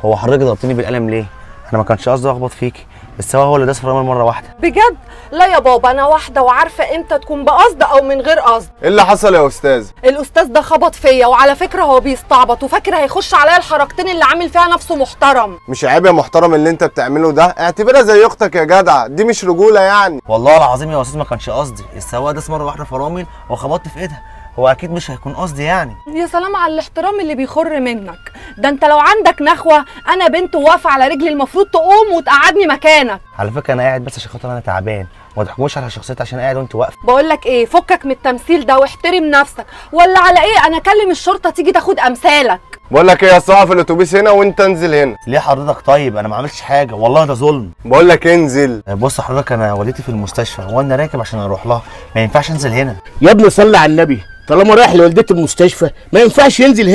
هو حضرتك ضربتني بالقلم ليه؟ انا ما كانش قصدي اخبط فيكي، بس هو اللي داس فرامل مرة واحدة. بجد؟ لا يا بابا، انا واحدة وعارفه امتى تكون بقصد او من غير قصد. ايه اللي حصل يا استاذ؟ الاستاذ ده خبط فيا، وعلى فكرة هو بيستعبط وفاكر هيخش عليا الحركتين اللي عامل فيها نفسه محترم. مش عيب يا محترم اللي انت بتعمله ده؟ اعتبرها زي اختك يا جدع، دي مش رجوله يعني. والله العظيم يا استاذ ما كانش قصدي، السواق داس مرة واحدة فرامل وخبطت في ايدها، هو اكيد مش هيكون قصدي يعني. يا سلام على الاحترام اللي بيخر منك ده، انت لو عندك نخوه، انا بنت واقفة على رجلي المفروض تقوم وتقعدني مكانك. على فكرة انا قاعد بس عشان خاطر انا تعبان، وما تحكموش على شخصيتي عشان قاعد وانت واقفة. بقول لك ايه، فكك من التمثيل ده واحترم نفسك، ولا على ايه انا اكلم الشرطة تيجي تاخد امثالك. بقول لك ايه يا صاحب، الاتوبيس هنا وانت انزل هنا. ليه حضرتك؟ طيب انا ما عملتش حاجة والله، ده ظلم. بقول لك انزل. بص حضرتك، انا والدتي في المستشفى وانا راكب عشان اروح لها، ما ينفعش انزل هنا. يا ابني صلي على النبي، طالما رايح لوالدته المستشفى ما ينفعش ينزل هنا.